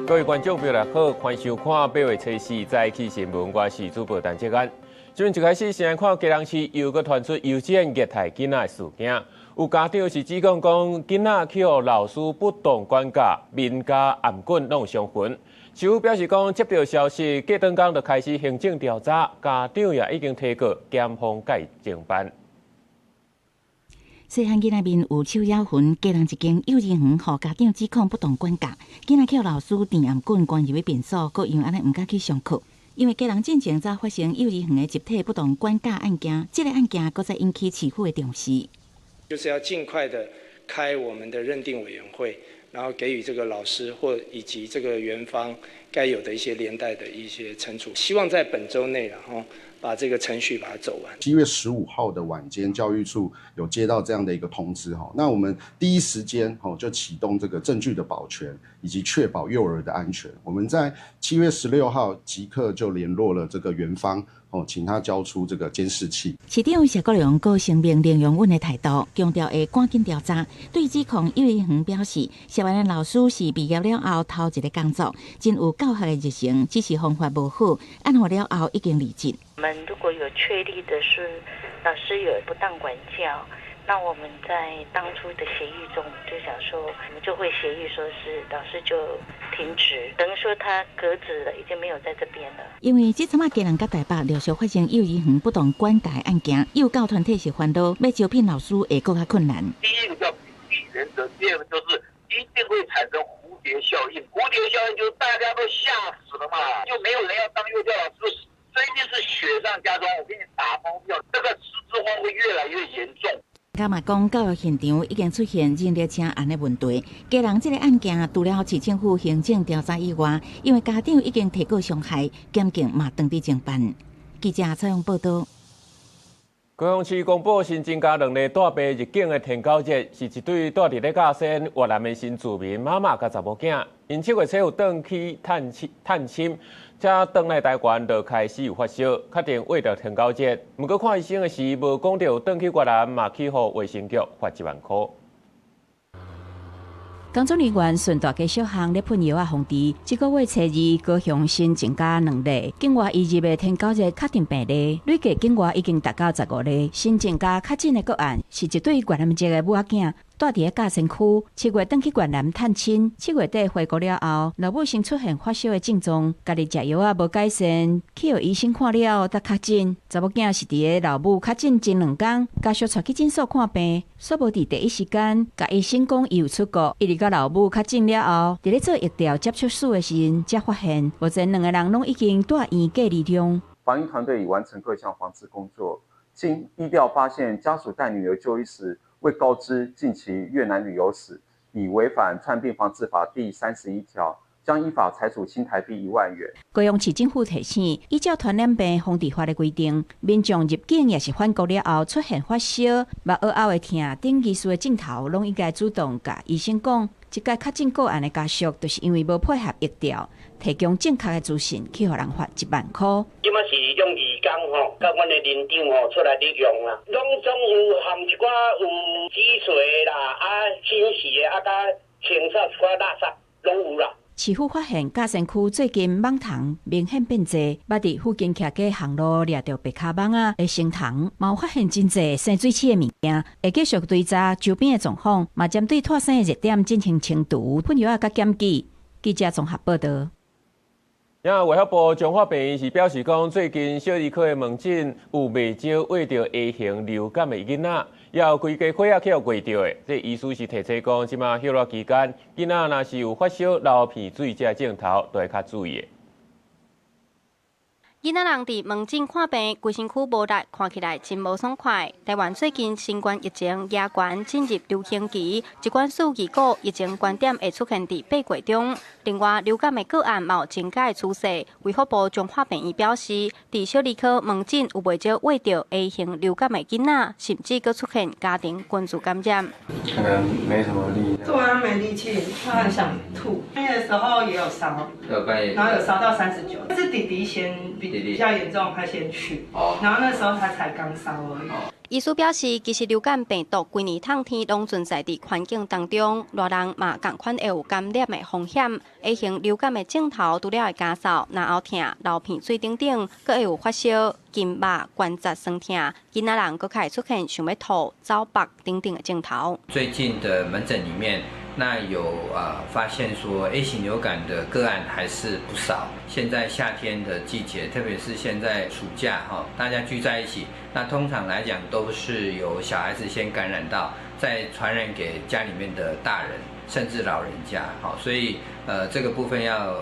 各位觀眾朋友好，歡迎收看8月初四早起新聞，我是主播陳哲安。今日一開始先來看基隆市又閣傳出幼稚園虐待囡仔的事件，有家長是指控講囡仔去予老師不當管教，面頰頷頸攏有傷痕。市府表示講，接到消息，隔轉工就開始行政調查，家長也已經提告檢方共偵辦。細漢囡仔面有手咬痕，基隆一間幼兒園予家長指控不當管教，囡仔去予老師電頷棍關入去便所，閣因為按呢毋敢去上課。因為基隆進前才發生幼兒園的集體不當管教案件，這個案件閣再引起市府的重視。就是要盡快的開我們的認定委員會，然後給予這個老師或以及這個園方該有的一些連帶的一些懲處。希望在本週內，然後把這個程序把它走完。7月15號的晚間，教育處有接到這樣的一個通知，哈，那我們第一時間，就啟動這個證據的保全，以及確保幼兒的安全。我們在7月16號即刻就聯絡了這個園方，哦，請他交出這個監視器。市長謝國樑閣聲明零容忍的態度，強調會趕緊調查。對指控幼兒園表示，涉案的老師是畢業了後頭一个工作，真有教學的熱誠，只是方法無好，案發了後已經離職。我們如果有確立的是老師有不當管教，那我們在當初的協議中，我們就想說，我們就會協議說是老師就停職，等於說他革職了，已經沒有在這邊了。因為這陣仔基隆佮台北陸續發生幼兒園不當管教的案件，幼教團體是煩惱，欲招聘老師會閣較困難。第一個叫比例原則，第二個就是一定會產生蝴蝶效應。蝴蝶效應就是大家都嚇死了嘛，就沒有人要當幼教老師。這一定是雪上加霜，我給你打包票，這個師資荒會越來越嚴重。佮嘛講，教育現場已經出現人力車案的問題。基隆這个案件除了市政府行政調查以外，因為家長已經提告傷害，檢警嘛當佇偵辦。記者採訪報道。高雄市公布新增加兩例帶病入境的天狗熱，是一對蹛佇咧甲仙越南的新住民媽媽佮查某囝，𪜶7月初有轉去探親探親，才轉來台灣就開始有發燒，確定患著天狗熱。毋過看醫生的時，無講著有轉去越南，嘛去予衛生局罰1萬箍。工作人員順大街小巷咧噴藥仔防治。這個月初二，高雄新增加兩例境外移入的天狗熱確定病例，累計境外已經達到15例。新增加確診的個案是一對越南籍的母仔囝，蹛佇咧甲仙區，7月轉去越南探親，7月底回國了後，老母先出現發燒的症狀，家己食藥仔無改善，去予醫生看了才確診。查某囝是佇咧老母確診前兩工，家屬帶去診所看病，煞無佇第一時間共醫生講伊有出國，一直到老母確診了後，佇咧做疫調接觸史的時陣，才發現，目前兩个人攏已經蹛院隔離中。防疫團隊已完成各項防治工作，經疫調發現家屬帶女兒就醫時，未告知近期越南旅遊史，已違反傳染病防治法第31條，將依法裁處新台幣1萬元。高雄市政府提醒，依照傳染病防治法的規定，民眾入境抑是返國了後出現發燒、目岫仔會疼等疑似的症頭，攏應該主動共醫生講。這個確診個案的家屬，就是因為無配合疫調，提供正確的資訊，去予人罰1萬箍。這馬是用義工吼，佮阮的鄰長吼出來佇用啦，攏總有含一寡有積水啦，啊，清洗的，啊，佮清掃一寡垃圾，攏有啦。市府發現甲仙區最近蠓蟲明顯變濟，捌佇附近徛家巷路掠著白跤蠓仔的成蟲，嘛有發現真濟生水刺的物件，會繼續追查周邊的狀況，嘛針對拖生的熱點進行清除、噴藥仔佮檢舉。記者綜合報道。呀，衛福部彰化病院是表示講，最近小兒科的門診有袂少患著 A 型流感的囡仔，也有規家伙仔去予過著的。這醫師是提醒講，這馬歇熱期間，囡仔若是有發燒、流鼻水這症頭，都會較注意的。囡仔人佇門診看病，規身軀無力，看起來真無爽快。台灣最近新冠疫情也懸進入流行期，疾管署預估疫情高點會出現佇8月中。另外，流感的個案嘛有增加的趨勢。衛福部彰化病院表示，佇小兒科門診有袂少患著 A 型流感的囡仔，甚至閣出現家庭群聚感染。可能沒什麼力。突然沒力氣，他很想吐。半夜的時候也有燒，然後有燒到39。是弟弟先比較嚴重，他先去，然後那時候他才剛燒而已。醫師表示，其實流感病毒規年冬天攏存在佇環境當中，熱人嘛仝款會有感染的風險。A 型流感的症頭除了會咳嗽、咽喉疼、流鼻水等等，閣會有發燒、筋肉、關節痠疼，囡仔人閣較會出現想欲吐、走腹等等的症頭。最近的門診裡面，那有發現說 A 型流感的個案還是不少。現在夏天的季節，特別是現在暑假哈，大家聚在一起，那通常來講都是由小孩子先感染到，再傳染給家裡面的大人，甚至老人家。好，所以這個部分要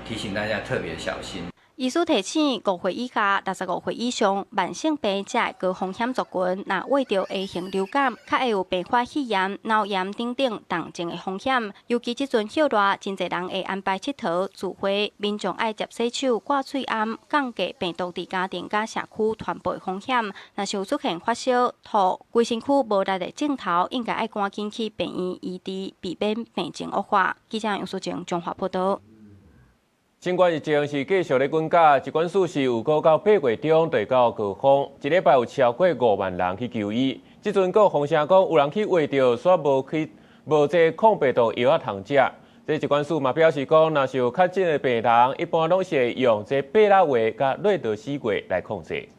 提醒大家特別小心。醫師提醒，5歲以下、65歲以上慢性病者的高風險族群，若患著 A 型流感，較會有併發肺炎、腦炎等等重症的風險。尤其這陣暑熱，真濟人會安排𨑨迌、聚會，民眾愛捷洗手、掛喙罨，降低病毒佇家庭佮社區傳播風險。若是有出現發燒、吐、規身軀無力的症頭，應該愛趕緊去病院醫治，避免病情惡化。記者楊淑靜綜合報導。新冠疫情是繼續咧滾價，疾管署是預估到8月中就會到高峰，一禮拜有超過5萬人去求醫。這陣閣有風聲講有人去挖著，煞無去無這抗病毒藥仔通食。這疾管署嘛表示講，若是有確診的病人，一般攏是會用這貝拉維佮瑞德西韋來控制。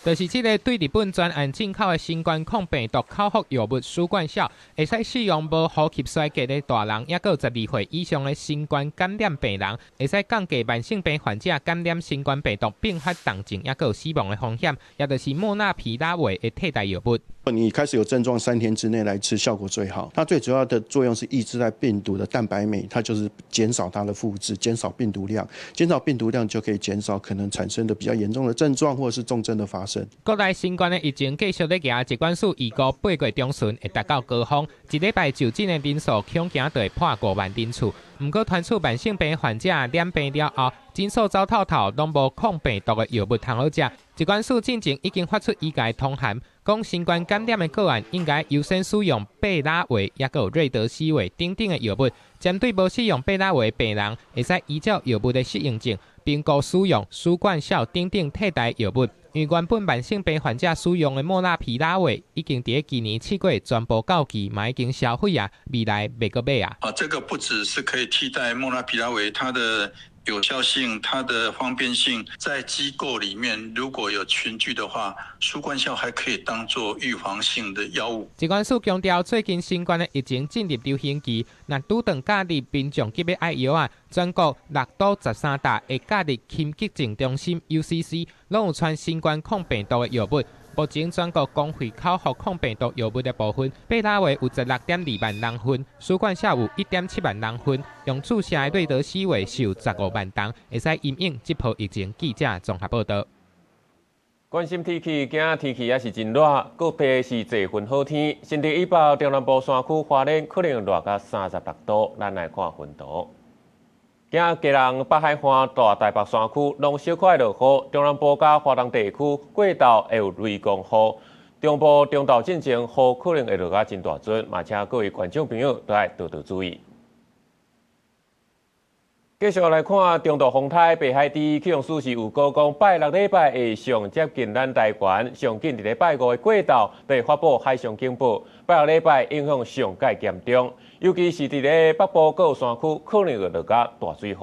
就是這个對日本專案進口的新冠抗病毒口服藥物舒冠效，會使使用無呼吸衰竭的大人，抑閣有12歲以上的新冠感染病人，會使降低慢性病患者感染新冠病毒併發重症，抑閣有死亡的風險，也就是莫納皮拉韋的替代藥物。你開始有症狀3天之內來吃，效果最好。它最主要的作用是抑制在病毒的蛋白酶，它就是減少它的複製，減少病毒量，減少病毒量就可以減少可能產生的比較嚴重的症狀或者是重症的發生。國內新冠的疫情繼續咧行，疾管署預估8月中旬會達到高峰，一禮拜就診的人數恐驚就會破5萬人次。毋過，傳出慢性病患者染病了後，診所走透透，攏無抗病毒的藥物通好食。疾管署進前已經發出醫界通函，講新冠感染的個案應該優先使用貝拉韋，抑閣有瑞德西韋等等的藥物。針對無使用貝拉韋的病人，會使依照藥物的適應症，評估使用舒冠效等等替代藥物。因為原本慢性病患者使用的莫納皮拉韋已經佇今年7月全部到期，嘛已經銷毀啊，未來袂閣買啊。啊，這個不只是可以替代莫納皮拉韋，它的有效性、它的方便性，在機構裡面如果有群聚的話，舒冠效還可以當做預防性的藥物。疾管署強調，最近新冠的疫情進入流行期，若拄著假日民眾急欲愛藥啊，全國6都13大的假日輕急症中心 UCC 攏有傳新冠抗病毒的藥物。目前全國公費口服抗病毒藥物的部分，貝拉韋有16.2萬人份，舒冠效有1.7萬人份，用注射的瑞德西韋是有15萬人，會使因應這波疫情。記者綜合報導。關心天氣，今仔天氣也是真熱，各地是濟雲好天。新竹以北、中南部山區花蓮可能熱到36度，咱來看雲圖。今仔基隆北海岸、大台北山區攏小可會落雨，中南部佮花東地區過晝會有雷公雨。中部中晝進前雨可能會落甲真大陣，嘛請各位觀眾朋友都愛多多注意。繼續來看中度風颱白海豬，氣象署是預估講拜六禮拜會上接近咱台灣，上緊佇咧拜五的過晝就會發布海上警報。拜六禮拜影響上蓋嚴重，尤其是佇咧北部各山區，可能會落甲大水雨。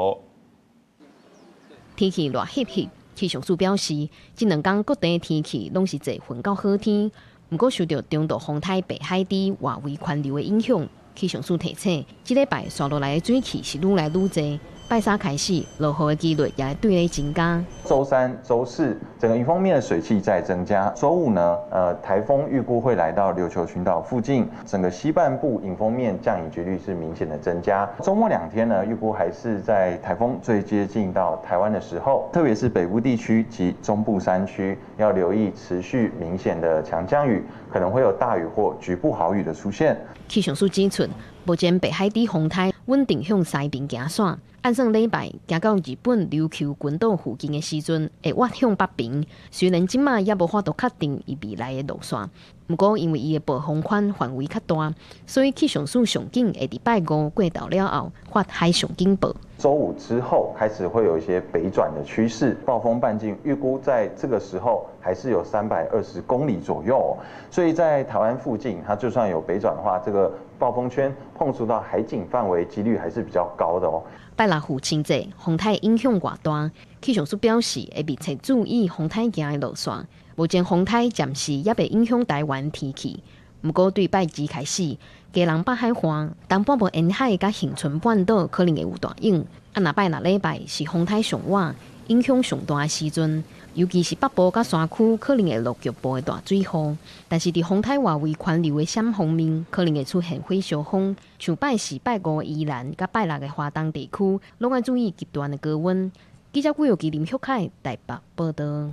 天氣熱翕翕，氣象署表示，這兩工各地天氣攏是濟雲到好天，毋過受著中度風颱白海豬外圍環流的影響，氣象署提醒，這禮拜紲落來的水汽是愈來愈濟。拜三開始，落雨的幾率也會對咧增加。週三、週四，整個迎風面的水汽在增加。週五呢，颱風預估會來到琉球群島附近，整個西半部迎風面降雨幾率是明顯的增加。週末2天呢，預估還是在颱風最接近到台灣的時候，特別是北部地區及中部山區，要留意持續明顯的強降雨，可能會有大雨或局部豪雨的出現。氣象署指出，目前白海豬風颱穩定向西邊行線。按算禮拜行到日本琉球群島附近的時陣，會倚向北邊。雖然這馬猶無法度確定伊未來的路線，毋過因為伊的暴風圈範圍較大，所以氣象署上緊會佇拜五過晝了後發海上警報。週五之後開始會有一些北轉的趨勢，暴風半徑預估在這個時候還是有320公里左右，所以在台灣附近，它就算有北轉的話，這個暴風圈碰觸到海景範圍幾率還是比較高的哦。拜六父親節，風颱影響偌大，氣象署表示會密切注意風颱行的路線。目前風颱暫時猶未影響台灣天氣，毋過對拜二開始，基隆北海岸、東半部沿海佮恆春半島可能會有大湧。啊，若拜六禮拜是風颱上倚、影響上大的時陣，尤其是北部佮山區可能會落局部的大水雨。但是佇風颱外圍環流的閃鋒面，可能會出現火燒風。像拜四、拜五宜蘭佮拜六的華東地區，攏愛注意極端的高溫。記者郭玉吉林旭凱台北報道。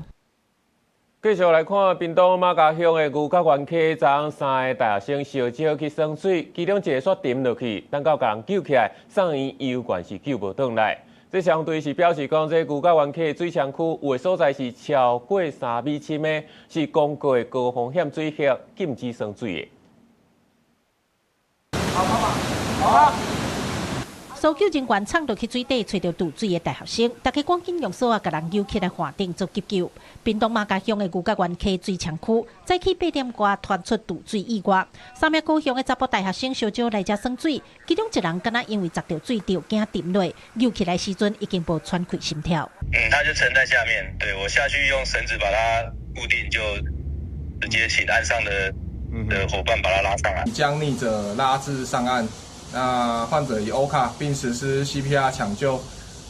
繼續來看屏東馬家鄉的牛角源溪，昨昏三个大學生相招去耍水，其中一個煞沉落去，等到共人救起來，送醫猶原是救無轉來。這消防隊是表示講，這牛角源溪水深區有的所在是超過3米深的，是公告的高風險水域，禁止耍水的。好，好，好。搜救人員衝落去水底，揣著墮水的大學生，大家趕緊用索仔共人揪起來岸頂做急救。屏東馬家鄉的牛角源溪水深區，早起8點外傳出墮水意外，三名高雄的查埔大學生相招來遮耍水，其中一人敢若因為砸著水柱驚沉落，揪起來時陣已經無喘氣心跳。嗯，他就沉在下面，對我下去用繩子把他固定，就直接請岸上的夥伴把他拉上來，將溺者拉至上岸。那患者已 OHCA 並實施 CPR 搶救。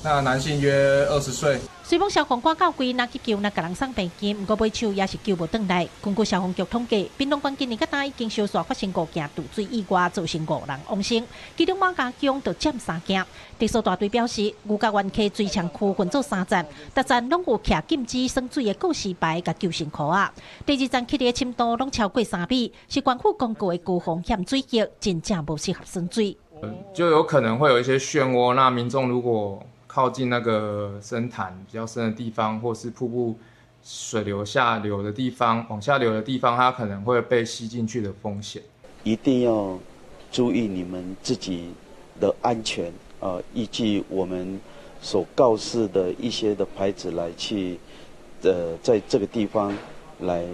那男性約20歲。雖罔消防趕到位，若急救，若共人送病院，毋過尾手也是救無轉來。根據消防局統計，屏東縣今年到今已經相續發生五件墮水意外，造成五人往生，其中馬家鄉就佔三件。特搜大隊表示，牛角源溪水深區分做三站，逐站攏有徛禁止耍水的告示牌佮救生箍仔。第二站徛佇深度攏超過3米，是縣府公告的高風險水域，真正無適合耍水。就有可能會有一些漩渦，那民眾如果靠近那個深潭比較深的地方，或是瀑布水流下流的地方，往下流的地方，它可能會被吸進去的風險。一定要注意你們自己的安全啊！依據我們所告示的一些的牌子來去，在這個地方來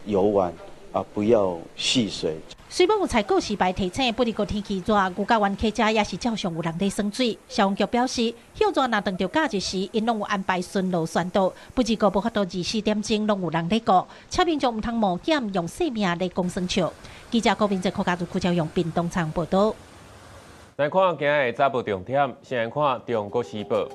遊玩啊，不要戲水。雖罔有採告示牌提醒，不過天氣熱，牛角源溪遮也是照常有人咧耍水。消防局表示，歇熱若當著假日時，𪜶攏有安排巡邏宣導，不過無法度24點鐘攏有人咧顧，請民眾毋通冒險用性命咧講耍笑。記者郭明哲、柯家如、邱朝陽屏東採訪報導。來看今日早報重點，先來看《中國時報》。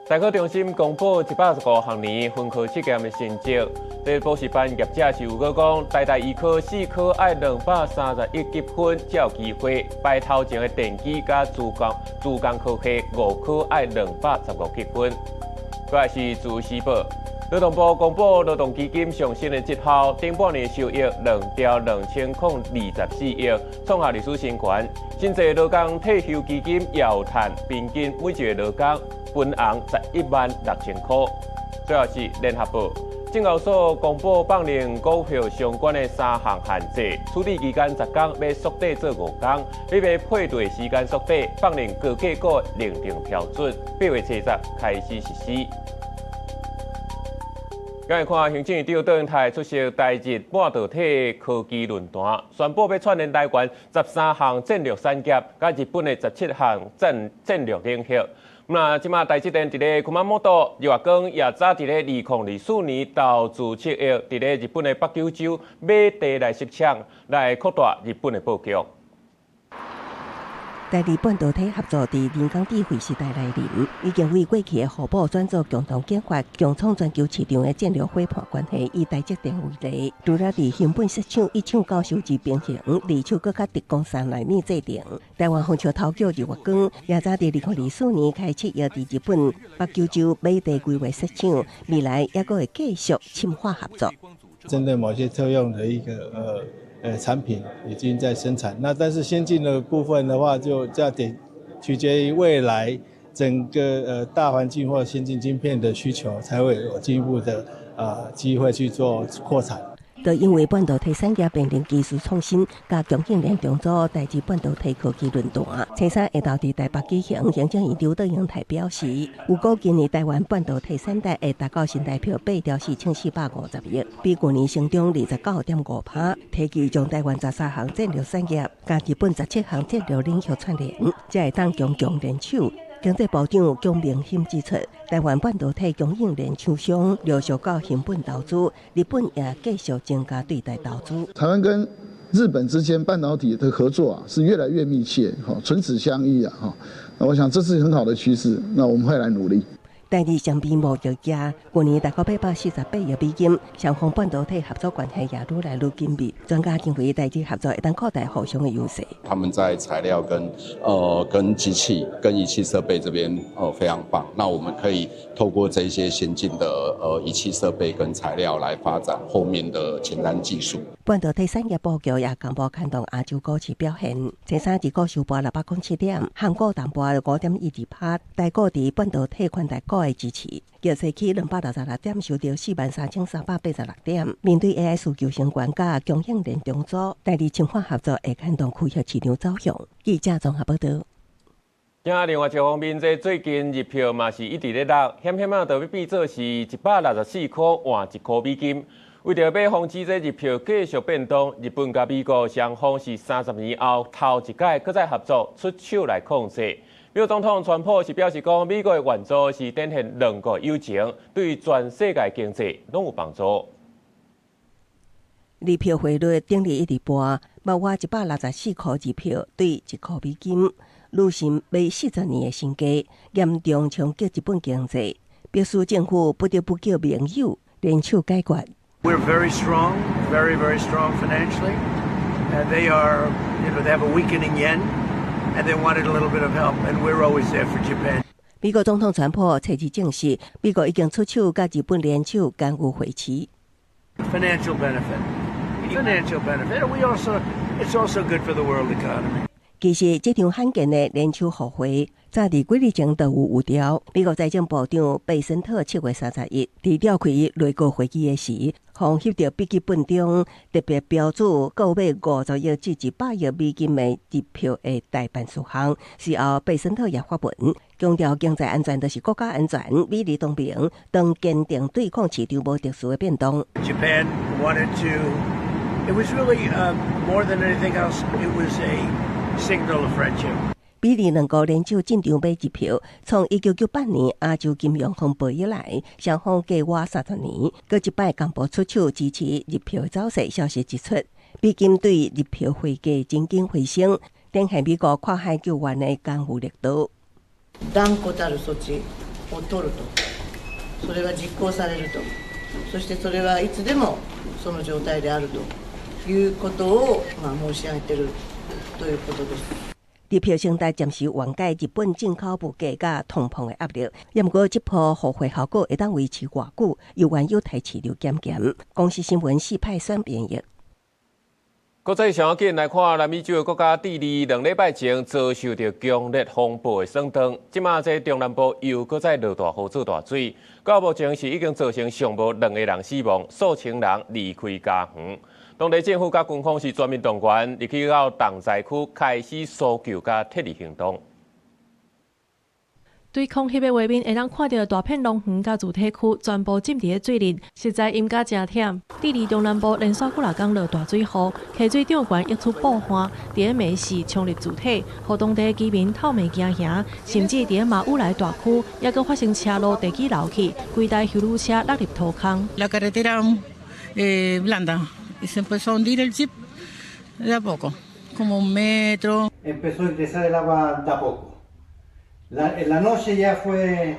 大考中心公布115學年分科測驗的成績，這補習班業者是有閣講，台大醫科四科愛231級分才有機會，排頭前的電機佮資工科系五科愛215級分。閣來是自由時報，勞動部公布勞動基金上新的績效，頂半年收益2兆2024億，創下歷史新高。新增勞工退休基金也有趁，平均每一个勞工分紅116,000箍。最後是聯合報，證交所公布放任股票相關的三項限制，處理期間10天，欲縮短做5天，欲配對時間縮短，放任高價股認定標準，8月70開始實施。來看行政院長卓榮泰出席台日半導體科技論壇，宣布欲串聯台灣13項戰略產業，佮日本的17項戰略領域。那這馬台積電佇咧熊本，日月光也早佇咧2024年投資7億，佇咧日本的北九州買地來設廠，來擴大日本的布局。台日半導體合作佇人工智慧時代來臨，已經為過去的互補轉做共同研發、共創全球市場的戰略夥伴關係。以台積電為例，除了佇熊本設廠一廠九收之平衡，二廠閣較直講3納米製程。台灣風潮頭腳日月光也早佇2024年開7億佇日本北九州買地規劃設廠，未來猶閣會繼續深化合作。針對某些特用的一個。產品已經在生產。那但是先進的部分的話，就要得取決於未來整個大環境或先進晶片的需求，才會有進一步的機會去做擴產。就因為半導體產業面臨技術創新佮供應鏈重組，台日半導體科技論壇，初三下晝佇台北舉行。行政院長卓榮泰表示，預估今年台灣半導體產值會達到新台票8兆4450億，比舊年成長29.5%。提議將台灣13項戰略產業佮日本17項戰略領域串聯，才會當強強聯手。經濟部長蔣明欽指出，台灣半導體供應鏈廠商陸續到熊本投資，日本也繼續增加對台投資。台灣跟日本之間半導體的合作啊，是越來越密切，哈，唇齒相依啊，哈。那我想這是很好的趨勢，那我們會來努力。台日雙邊貿易額去年達到848億美金，雙方半導體合作關係也愈來愈緊密。專家認為，台日合作會當擴大互相的優勢。他們在材料跟機器、跟儀器設備這邊非常棒。那我們可以透過這些先進的儀器設備跟材料來發展後面的前瞻技術。半導體產業布局也同步牽動亞洲股市表現。前三日股收盤607點，韓股淡盤5.12%，台股佇半導體寬帶股的支持，逆勢起266點，收著43,386點。面對 AI 需求升懸佮供應鏈重組，台日深化合作會牽動區域市場走向。記者綜合報導。今另外一方面，這最近日票嘛是一直咧落，險險仔就欲變做是164塊換1塊美金。為著欲防止這日票繼續變動，日本佮美國雙方是30年後頭一擺閣再合作出手來控制。美國總統川普是表示講，美國的援助是展現兩國友情，對全世界經濟攏有幫助。日票匯率頂日一直跋，欲倚164塊日票對1塊美金，女神買40年的新低，嚴重衝擊日本經濟，迫使政府不得不叫盟友聯手解決。 We're very strong, very, very strong financially. And they are, you know, they have a weakening yen, and they wanted a little bit of help, and we're always there for Japan. 美國總統川普初二證實，美國已經出手佮日本聯手干預匯市。 Financial benefit, financial benefit. We also, it's also good for the world economy. 其實，這場罕見的聯手互惠，早佇幾日前就有預兆。美國財政部長貝森特7月31佇召開內閣會議的時，予翕著筆記本中特別標註購買50億至100億美金的日票的待辦事項。事後，貝森特也發文強調，經濟安全就是國家安全。美日同盟當堅定對抗市場無秩序的變動。 Japan wanted to. It was really more than anything else. It was a signal of friendship. 美日兩國聯手進場買日票，從1998年亞洲金融風暴以來，雙方隔倚30年，閣一擺同步出手支持日票走勢。消息一出，美金對日票匯價真緊回升，展現美國跨海救援的干預力度。斷固たる措置を取ると、それは実行されると、そしてそれはいつでもその状態であるということをまあ申し上げているということです。日票升值暫時緩解日本進口物價佮通膨的壓力，也毋過這波互惠效果會當維持偌久，猶原有待市場檢驗。公視新聞四派選編譯。國際上要緊來看，南美洲的國家智利2禮拜前遭受著強烈風暴的損斷，這馬這中南部又閣再落大雨做大水，到目前是已經造成上無兩個人死亡，數千人離開家園。當地政府佮軍方是全面動員，入去到重災區開始搜救佮撤離行動。對空翕的畫面會當看著大片農園佮住宅區全部浸佇咧水裡，實在淹甲誠忝。智利中南部連續幾若工落大水雨，溪水漲懸溢出瀑岸，佇咧暝時衝入住宅，予當地居民透暝驚惶，甚至佇咧馬烏來大區，猶閣發生車路地基漏去，規台休旅車落入土坑。 La carretera blanda y se empezó a hundir el jeep de a poco, como un metro. Empezó a ingresar el agua de a poco. En la noche ya fue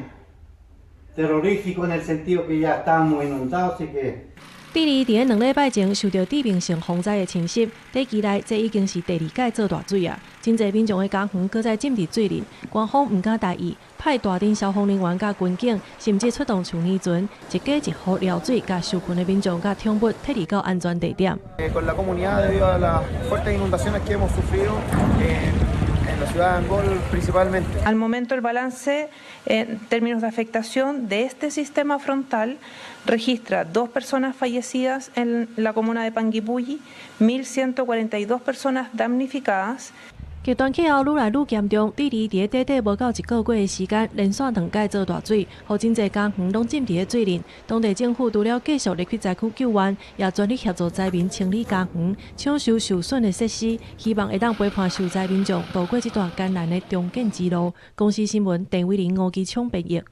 terrorífico en el sentido que ya estábamos inundados y que 智利佇咧2禮拜前受著致命性風災的侵襲，短期內這已經是第二擺做大水啊！真濟民眾的家園閣再浸佇水裡，官方毋敢大意，派大陣消防人員佮軍警，甚至出動處理船，一家一戶撩水，共受困的民眾佮寵物撤離到安全地點。 Con la comunidad debido a las fuertes inundaciones que hemos sufrido en la ciudad de Angol principalmente. Al momento el balance en términos de afectación de este sistema frontal registra dos personas fallecidas en la comuna de Panguipulli, 1.142 personas damnificadas. 極端氣候愈來愈嚴重，智利佇咧短短無夠一個月的時間，連續兩擺做大水，予真濟家園攏浸佇咧水裡。當地政府除了繼續入去災區救援，也全力協助災民清理家園、搶修受損的設施，希望會當陪伴受災民眾渡過這段艱難的重建之路。公視新聞鄧偉玲、吳基聰編譯。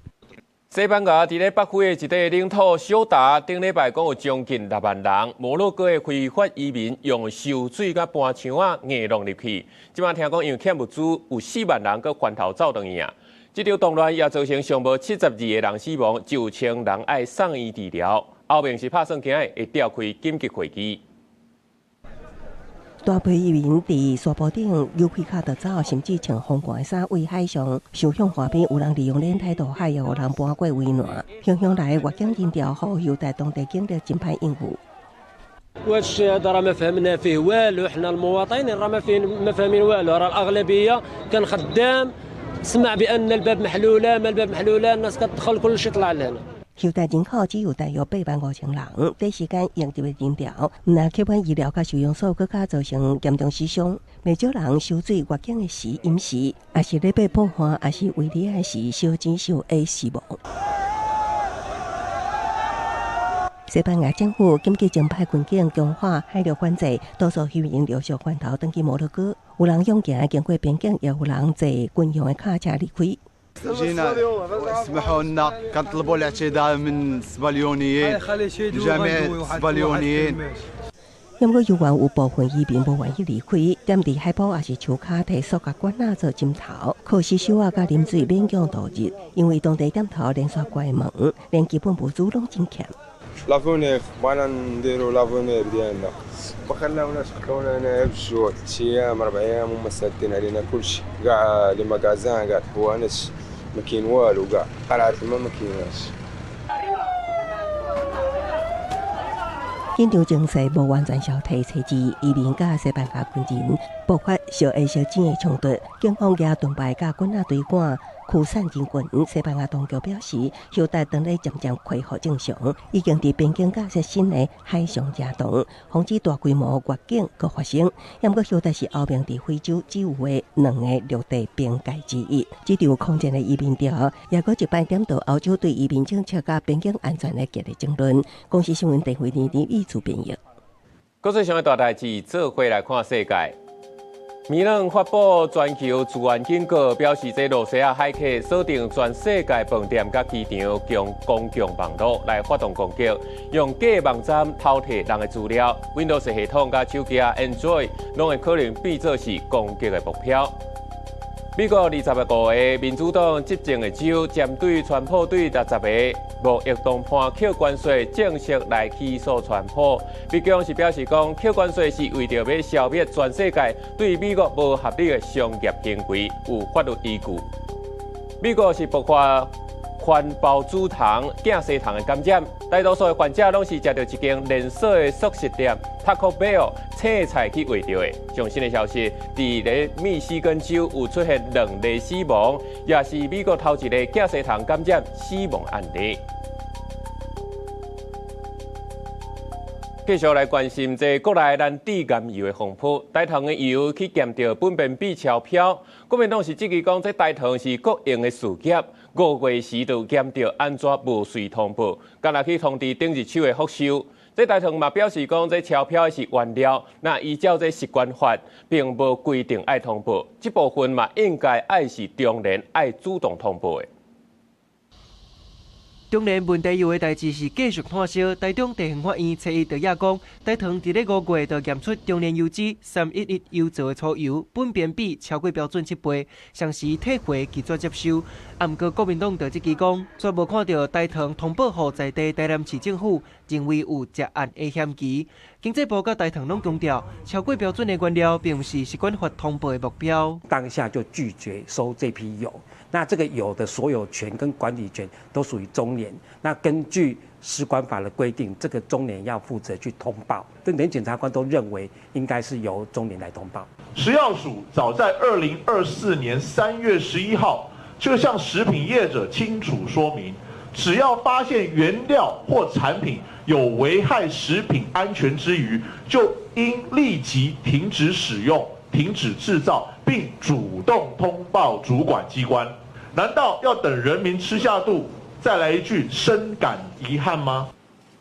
西班牙佇咧北非的一塊領土小達，頂禮拜講有將近6萬人，摩洛哥的非法移民用泅水佮搬箱仔硬弄入去。這擺聽講因為欠物資，有4萬人閣翻頭走轉去啊！這場動亂也造成上無72個人死亡，9千人愛送醫治療。歐盟是拍算今仔會召開緊急會議。大批移民佇沙坡頂遊開跤就走，甚至穿風寒的衫對海上想向岸邊，有人利用輪胎渡海，也有人搬過圍欄，洶湧來越境人潮，予休達當地警力真歹應付。 وهذا الشيء هذا راه ما فهمنا فيه والو، حنا المواطنين راه ما فين ما فاهمين والو. راه الاغلبيه كان خدام سمع بان الباب محلوله، ما الباب محلوله، الناس كتدخل، كل شيء طلع لهنا. 休達人口只有大約8萬5千人，短時間湧入的人潮，毋但客滿醫療佮收容所，閣較造成嚴重死傷。袂少人泅水越境的時淹死，抑是咧爬破岸，抑是圍籬仔時燒錢燒會死亡。西班牙政府緊急徵派軍警強化海陸管制，多數移民陸續返頭轉去摩洛哥。有人勇行經過邊境，也有人坐軍用的卡車離開。 جينا اسمحوا لنا كنطلبوا الاعتذار من السبليونيين، جميع السبليونيين. 毋過猶原有部分移民無願意離開，踮佇海埔抑是樹跤提塑膠罐仔做枕頭，靠洗手仔佮啉水勉強度日。因為當地店頭連續關門，連基本物資攏真欠。 L'avenir بغينا نديرو l'avenir ديالنا، ما خلاوناش، خلاونا هنايا بالجوع، 3 ايام 4 ايام وما سادين علينا كلشي، كاع les magasins، كاع الحوانت ما كاين والو، كاع قرعه الماء ما كايناش。緊張情勢無完全消退，初二移民佮西班牙軍人爆發相下相錢的衝突，警方舉盾牌佮棍仔追趕驅散人群。西班牙當局表示，休達當咧漸漸恢復正常，已經佇邊境架設新的海上遮擋，防止大規模越境閣發生。毋過休達是歐盟佇非洲只有的兩个陸地邊界之一。這場空前的移民潮，也閣一擺點著歐洲對移民政策佮邊境安全的激烈爭論。公視新聞鄧慧玲、李主編譯。國際上的大代誌，做伙來看世界。米蘭發布全球資源警告，表示這露西亞駭客鎖定全世界飯店佮機場，用公共網路來發動攻擊，用假網站偷提人的資料，Windows 系統佮手機 Android 攏會可能變做是攻擊的目標。美國25個民主黨執政的州，針對川普對60個貿易談判扣關稅正式來起訴川普。美國是表示講，扣關稅是為著欲消滅全世界對美國無合理的商業行為，有法律依據。美國是爆發環孢子蟲、寄生蟲的感染，大多數的患者攏是食著一間連鎖的速食店 Taco Bell 青菜去餵著的。上新的消息，佇咧密西根州有出現兩例死亡，也是美國頭一个寄生蟲感染死亡案例。繼續來關心這國內咱致癌油的風波，台糖的油去檢著苯便比超標，國民黨是質疑講，這台糖是國營的事業，5月時就檢著按怎無隨通報，敢若去通知頂一手的福壽。這台糖嘛表示講，這超標的是原料，那依照這食安法，並無規定愛通報，這部分嘛應該愛是中聯愛主動通報的。中聯問題油的代誌是繼續炭燒。台中地方法院初一就也講，台糖佇咧5月就驗出中煉油脂311油槽的粗油，苯偏比超過標準7倍，同時退回拒絕接收。啊，毋過國民黨就這期講，煞無看著台糖通報予在地台南市政府，認為有食案的嫌疑。經濟部佮台糖攏強調，超過標準的原料並毋是食管法通報的目標。當下就拒絕收這批油，那這個油的所有權跟管理權都屬於中聯。那根據食管法的規定，這個中聯要負責去通報。這連檢察官都認為應該是由中聯來通報。食藥署早在2024年3月11號就向食品業者清楚說明，只要發現原料或產品有危害食品安全之虞，就應立即停止使用、停止製造，並主動通報主管機關。難道要等人民吃下肚，再來一句深感遺憾嗎？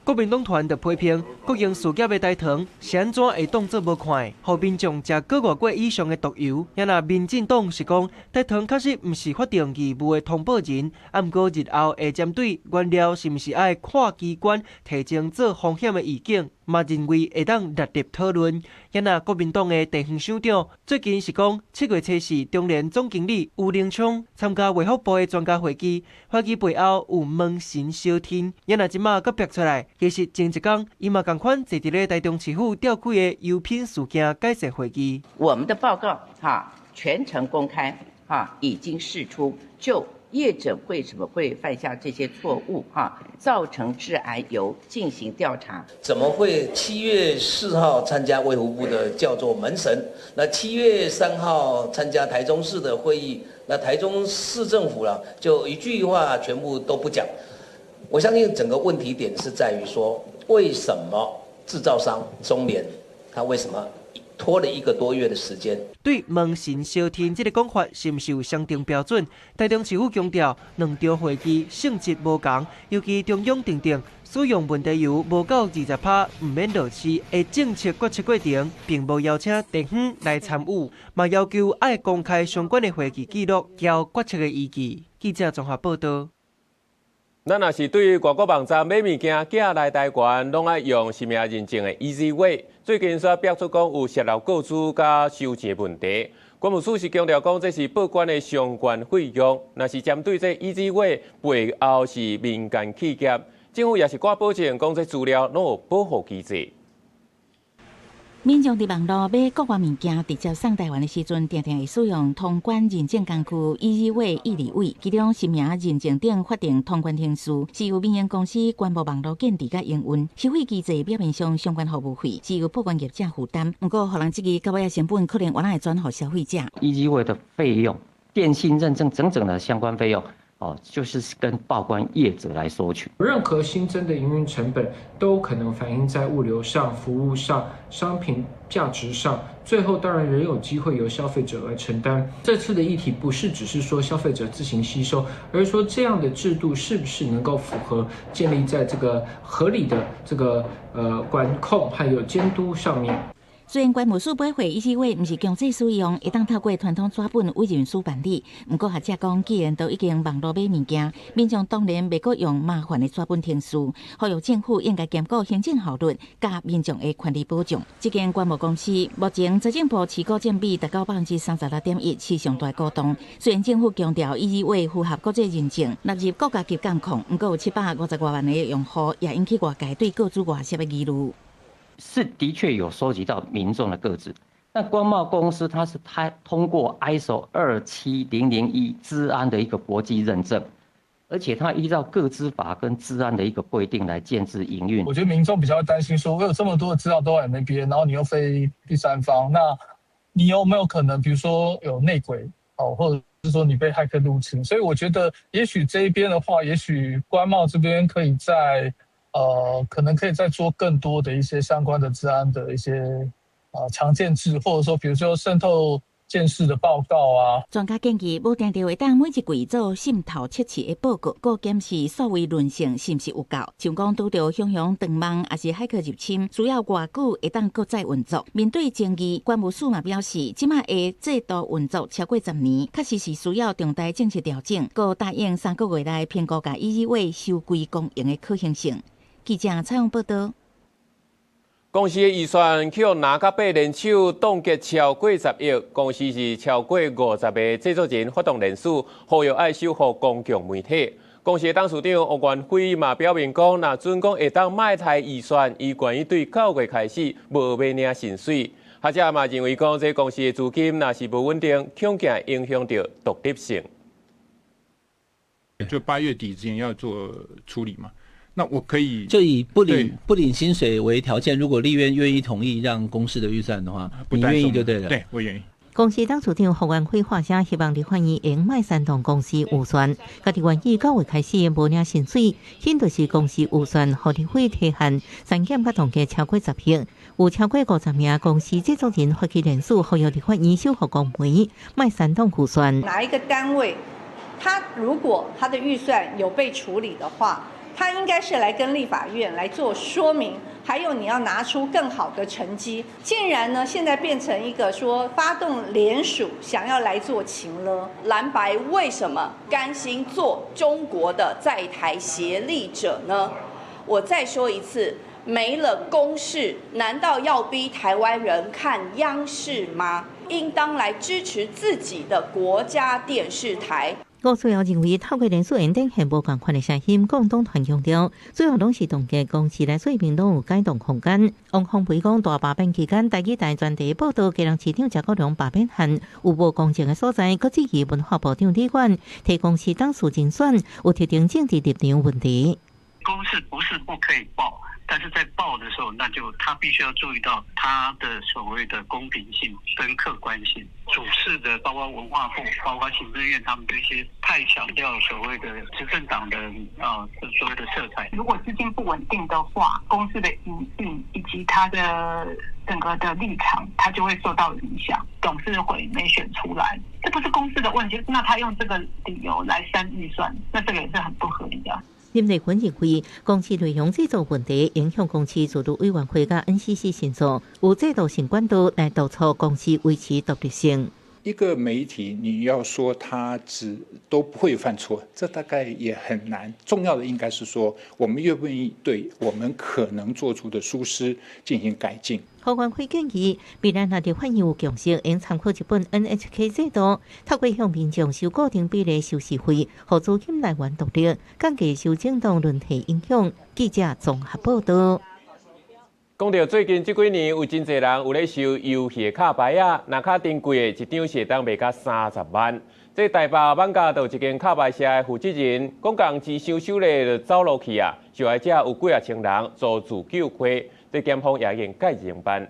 國民黨團就批評國營事業的台糖是按怎會當做無看，予民眾食閣外過以上的毒油。也若民進黨是講台糖確實毋是法定義務的通報人，啊，毋過日後會針對原料是毋是愛跨機關提呈做風險的預警，嘛認為會當列入討論。也若國民黨的地方首長最近是講7月初四，中聯總經理吳凌昌參加衛福部的專家會議，會議背後有門神相天。也若這馬閣逼出來，其實前一工伊嘛仝款坐佇咧台中市府吊詭的油品事件改善會議。我們的報告哈全程公開哈，已經釋出就業者為什麼會犯下這些錯誤哈，造成致癌油進行調查。怎麼會7月4號參加衛福部的叫做門神？那7月3號參加台中市的會議，那台中市政府啦就一句話全部都不講。我相信整個問題點是在於說，為什麼製造商中聯，他為什麼拖了一個多月的時間？對門神相天這個講法，是毋是有相定標準？台中市府強調，兩場會議性質無仝，尤其中央訂定使用問題油無夠20%毋免落市的政策決策過程，並無邀請地方來參與，嘛要求愛公開相關的會議記錄，交決策的依據。記者綜合報道。咱若是對外國網站買物件寄來台灣，攏愛用實名認證的 EZWay。最近煞爆出講有洩露個資佮收錢問題。關務署是強調講，這是報關的相關費用。若是針對這 EZWay 背後是民間企業，政府也是掛保證講這資料攏有保護機制。民眾佇網路買國外物件，直接送台灣的時陣，定定會使用通關認證工具 EZWay 易利位，其中實名認證等法定通關程序，是由民營公司關貿網路建置佮營運。收費機制表面上相關服務費是由報關業者負擔，毋過予人質疑，到尾仔成本可能原來會轉予消費者。 EZWay 的費用、電信認證整整的相關費用，哦，就是跟報關業者來收取。任何新增的營運成本都可能反映在物流上、服務上、商品價值上，最後當然仍有機會由消費者來承擔。這次的議題不是只是說消費者自行吸收，而是說這樣的制度是不是能夠符合建立在這個合理的這個管控還有監督上面。雖然關務署買貨 EZWay 毋是強制使用，會當透過傳統紙本委任書辦理。毋過學者講，既然都已經網路買物件，民眾當然袂閣用麻煩的紙本程序，呼籲政府應該兼顧行政效率，佮民眾的權利保障。這間關貿公司目前財政部持股佔比達到36.1%，是上大股東。雖然政府強調 EZWay 符合國際認證，納入國家級監控，毋過有750多萬個用戶，也引起外界對個資外洩的疑慮。是的確有收集到民眾的個資，但關貿公司它通過 ISO 27001資安的一個國際認證，而且它依照個資法跟資安的一個規定來建置營運。我覺得民眾比較擔心，說我有這麼多的資料都在那邊，然後你又非第三方，那你有沒有可能，比如說有內鬼哦，或者是說你被駭客入侵？所以我覺得，也許這一邊的話，也許關貿這邊可以在。可能可以再做更多的一些相關的資安的一些強建制，或者說，比如說滲透監鑑識的報告啊。專家建議，無定著會當每一季做滲透測試的報告，閣檢視數位韌性是毋是有夠。像講拄著熊熊斷網，抑是駭客入侵，需要偌久會當閣再運作。面對爭議，關務署嘛表示，這馬的制度運作超過10年，確實是需要重大政策調整，閣答應3個月內評估共醫委會收歸公營的可行性。記者採訪報導。公視的預算去予拿甲八連手凍結超過10億，公視是超過50個製作人發動聯署，呼籲愛守護公共媒體。公視的董事長王元輝嘛表明講，若準講會當莫刣預算，伊願意對9月開始無欲領薪水。學者嘛認為講，這公視的資金若是無穩定，恐驚影響著獨立性。就8月底之前要做處理嘛。那我可以就以不領薪水為條件，如果立院願意同意讓公視的預算的話，你願意就對了。對，我願意。公視董事長胡元輝發聲，希望立法院會莫刪動公視預算，家己願意9月開始無領薪水，顯就是公視預算予立委提案刪減佮凍結超過10億，有超過50名公視製作人發起聯署，呼籲立法院守護公媒，莫刪動預算。哪一個單位，他如果他的預算有被處理的話，他應該是來跟立法院來做說明，還有你要拿出更好的成績。竟然呢，現在變成一個說發動聯署，想要來做情勒。藍白為什麼甘心做中國的在台協力者呢？我再說一次，沒了公視，難道要逼台灣人看央視嗎？應當來支持自己的國家電視台。吳思瑤認為，透過聯署會展現無仝款的聲音，共黨團強調，主要攏是凍結公視來說明攏有改動空間。王鴻薇講，大罷免期間，台語台專題報導，基隆市長謝國樑罷免案有無公正的所在，閣質疑文化部長李婉提公視董事人選有特定政治立場問題。公視不是不可以報，但是在報的時候，那就他必須要注意到他的所謂的公平性跟客觀性。主事的包括文化部、包括行政院，他們這些太強調所謂的執政黨的所謂的色彩。如果資金不穩定的話，公司的營運以及他的整個的立場，他就會受到影響。董事會沒選出來，這不是公司的問題。那他用這個理由來刪預算，那這個也是很不合理的。林麗芬認為，公視內容製作問題影響公視自律委員會佮 NCC 申訴，有制度性管道來督促公視維持獨立性。一個媒體，你要說他只都不會犯錯，這大概也很難。重要的應該是說，我們願不願意對我們可能做出的疏失進行改進。胡元輝建議，未來若立法院有共識，應參考日本 NHK 制度，透過向民眾收固定比例收視費，予資金來源獨立，降低受政黨輪替影響。記者綜合報導。講著最近這幾年有真濟人有咧收遊戲卡牌仔，若較珍貴的，一張是會當賣甲30萬。這台北艋舺就有一間卡牌社的負責人，講共錢收收咧就走路去啊，受害者有幾仔千人遭自救虧，這檢方也已經介入偵辦。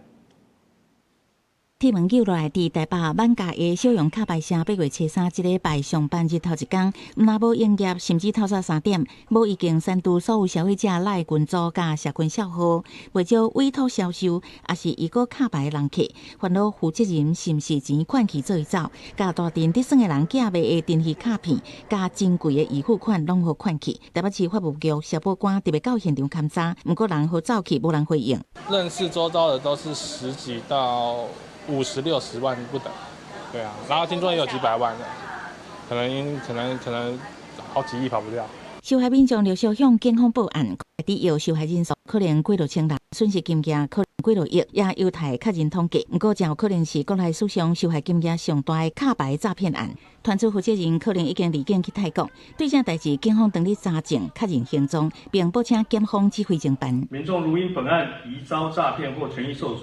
鐵門救落來，佇台北艋舺的小楊卡牌社8月初3這禮拜上班日頭一工，毋但無營業，甚至透早3點，無已經刪除所有消費者 LINE 群組佮社群帳號，袂少委託銷售，抑是預購卡牌的人客，煩惱負責人是毋是錢款去做走，共大陣佇耍的人寄賣的珍稀卡片，佮珍貴的預付款攏予款去。台北市法務局消保官特別到現場勘查，毋過人予走去，無人回應。認識周遭的都是十幾到50、60萬不等，對啊，然後聽說也有幾百萬的，可能好幾億跑不掉。受害民眾陸續向警方報案，主要受害人數可能幾落千人，損失金額可能幾落億，也有待確認統計。毋過，誠有可能是國內史上受害金額上大的卡牌詐騙案。團組負責人可能已經離境去泰國。對這代誌，警方正咧查證、確認行蹤，並報請檢方指揮偵辦。民眾如因本案疑遭詐騙或權益受損，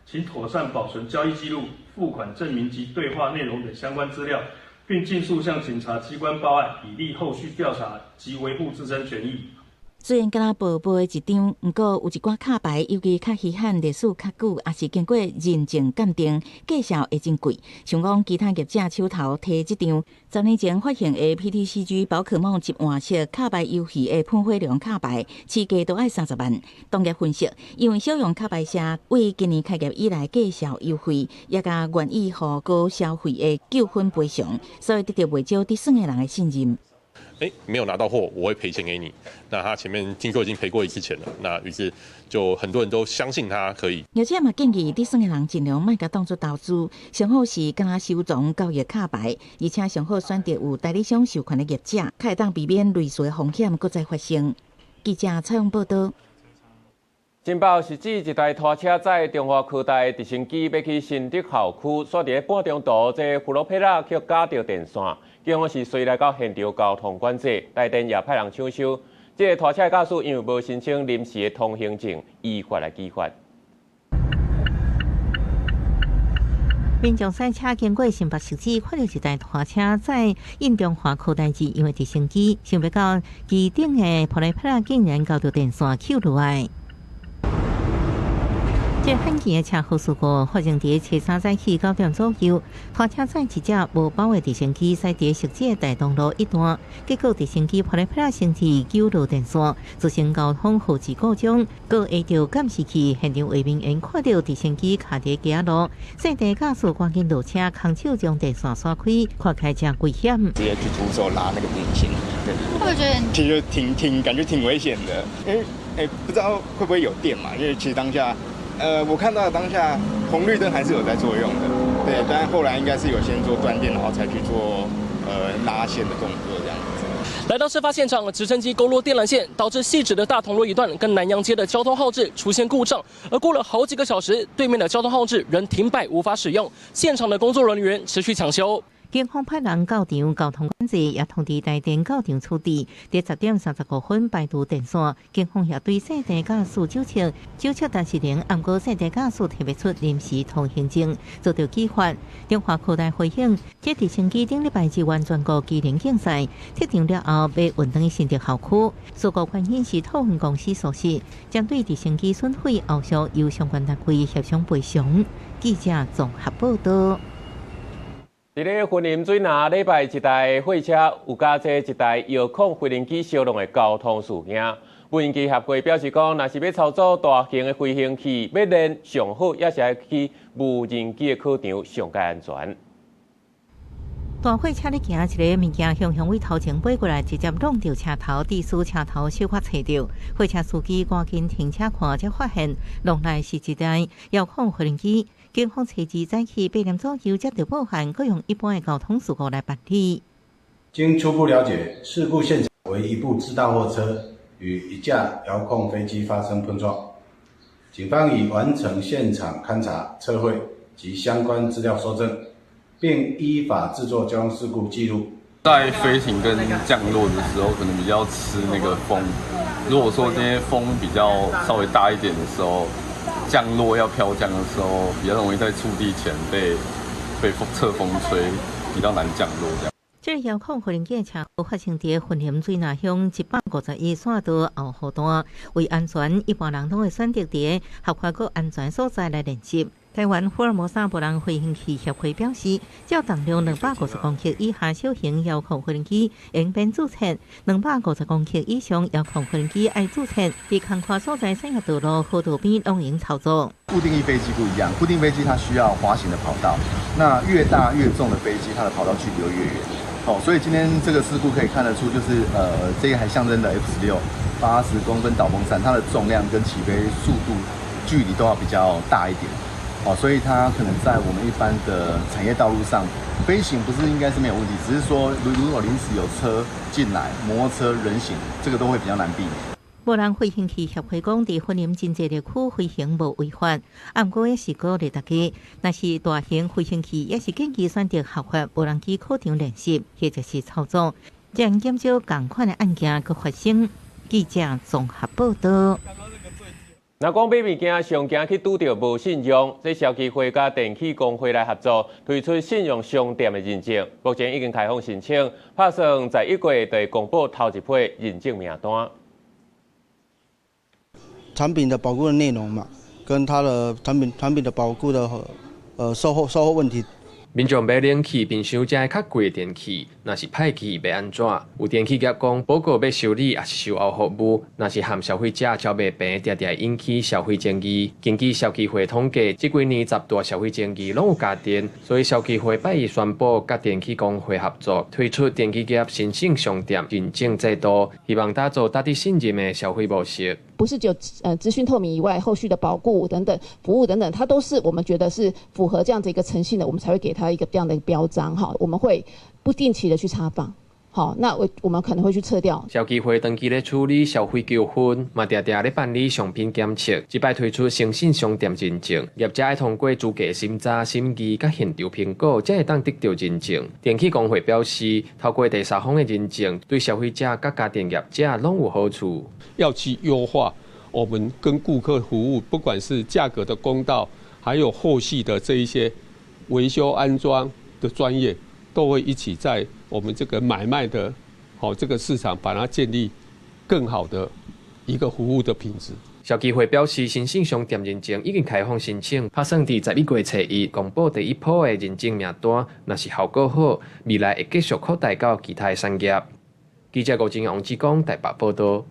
請妥善保存交易記錄、付款證明及對話內容等相關資料，並盡速向警察機關報案，以利後續調查及維護自身權益。雖然敢若薄薄的一張，毋過有一寡卡牌，尤其較稀罕、歷史較久，抑是經過認證鑑定，價數會真貴。像講其他業者手頭提這張10年前發行的 PTCG 寶可夢集換色卡牌遊戲的噴火龍卡牌，市價都愛30萬。同業分析，因為少用卡牌社為今年開業以來價數優惠，也佮願意予高消費的糾紛賠償，所以得著袂少佇耍的人的信任。欸，沒有拿到貨，我會賠錢給你。那他前面聽說已經賠過一次錢了，那於是就很多人都相信他可以。業者嘛建議，佇耍的人盡量莫共當做投資，上好是敢若收藏交易卡牌，而且上好選擇有代理商授權的業者，較會當避免類似的風險閣再發生。記者採訪報導。新北是指一台拖車載中華科大直升機欲去新竹校區，煞佇咧半中途，這浮洛彼仔去軋著電線，結果是隨來到現場交通管制，台電也派人搶修。這个拖車駕駛因為無申請臨時的通行證，依法來處罰。民眾賽車經過新北市時，看著一台拖車載印中華科大字，因為直升機，想欲到機頂的玻璃片竟然交著電線扣落來。這罕見的車禍事故發生佇初三早起9點左右，拖車載一隻無保的直升機駛佇汐止的大東路一段，結果直升機啪啦啪啦先去糾落電線，造成交通號誌故障。閣下著監視器現場畫面，𪜶看著直升機卡佇街仔路，細台駕駛趕緊落車，空手將電線徙開，看起來誠危險。直接去徒手拉那個電線，對。會不會覺得？其實挺感覺挺危險的，因為不知道會不會有電嘛？因為其實當下。我看到當下紅綠燈還是有在作用的，對，但後來應該是有先做斷電，然後才去做拉線的動作這樣子。來到事發現場，直升機勾落電纜線，導致汐止的大同路一段跟南陽街的交通號誌出現故障，而過了好幾個小時，對面的交通號誌仍停擺無法使用，現場的工作人員持續搶修。警方派人到場交通管制，也通知台電到場處置。佇10點35分排除電線，警方也對細台駕駛酒測，酒測但是零，毋過細台駕駛提袂出臨時通行證，遭著處罰。中華科大回應，這直升機頂禮拜支援全國機能競賽，撤場了後欲運轉去新竹校區。事故原因是托運公司疏失，針對直升機損毀，後續由相關單位協商賠償。記者綜合報導。佇咧雲林水林，禮拜一台貨車有佮這一台遙控飛行機相撞的交通事件。無人機協會表示講，若是欲操作大型的飛行器，欲練上好，也是愛去無人機的考場上蓋安全。大貨車咧行，一个物件向向位頭前飛過來，直接挵著車頭，致使車頭小可切著。貨車司機趕緊停車看，才發現挵來是一台遙控飛行機。警方初二早起8點左右接到報案，閣用一般的交通事故來辦理。經初步了解，事故現場為一部自大貨車與一架遙控飛機發生碰撞。警方已完成現場勘查、測繪及相關資料蒐證，並依法製作交通事故記錄。在飛行跟降落的時候，可能比較吃那個風。如果說今天風比較稍微大一點的時候，降落要飄降的時候，比較容易在觸地前被風側風吹，比較難降落。這樣。這个遙控飛行機車禍發生佇雲林水林鄉151線道後湖段，為安全，一般人攏會選擇佇合法閣安全所在來練習。台灣福爾摩沙無人飛行器協會表示，照重量250公克以下小型遙控飛行機應免註冊；250公克以上遙控飛行機愛註冊。佇空曠所在、產業道路、河道邊攏會用操作。固定翼飛機不一樣，固定飛機它需要滑行的跑道，那越大越重的飛機，它的跑道距離就越遠。哦，所以今天這個事故可以看得出，就是這一台象徵的 F-16 80公分導風扇，它的重量跟起飛速度距離都要比較大一點。哦，所以它可能在我們一般的產業道路上飛行不是應該是沒有問題，只是說如果臨時有車進來，摩托車、人行，這個都會比較難避免。無人飛行器協會講，佇雲林真濟地區飛行無違法，毋過也是鼓勵大家，若是大型飛行器，也是建議選擇合法無人機考場練習或者是操作，這樣減少仝款的案件閣發生。記者綜合報導。若講買物件，上驚去拄著無信用，這消基會佮電器公會來合作，推出信用商店的認證，目前已經開放申請，拍算在1月就會公布頭一批認證名單。產品的保固的內容嘛，跟它的產品的保固的售後問題。民眾買冷氣、冰箱這較貴的電器，若是歹去欲按怎？有電器業講，報告欲修理抑是售後服務，若是和消費者交袂平，定定會引起消費爭議。根據消基會統計，這幾年10大消費爭議攏有家電，所以消基會拜一宣布，佮電器公會合作，推出電器業誠信商店認證制度，希望打造值得信任的消費模式。不是只有資訊透明以外，後續的保固等等服務等等，它都是我們覺得是符合這樣子一個誠信的，我們才會給他一個這樣的一個標章哈。我們會不定期的去查訪，好，那我們可能會去撤掉。消基會長期咧處理消費糾紛，嘛定定咧辦理商品檢測，這擺推出誠信商店認證，業者愛通過資格審查、審議佮現場評估，才會當得著認證。電器公會表示，透過第三方的認證，對消費者佮家電業者攏有好處。要去優化我們跟顧客服務，不管是價格的公道，還有後續的這一些維修安裝的專業，都會一起在我們這個買賣的好這個市場，把它建立更好的一個服務的品質。消基會表示，誠信商店認證已經開放申請，拍算佇11月初1公布第一波的認證名單，若是效果好，未來會繼續擴大到其他的產業。記者郭金王志剛台北報導。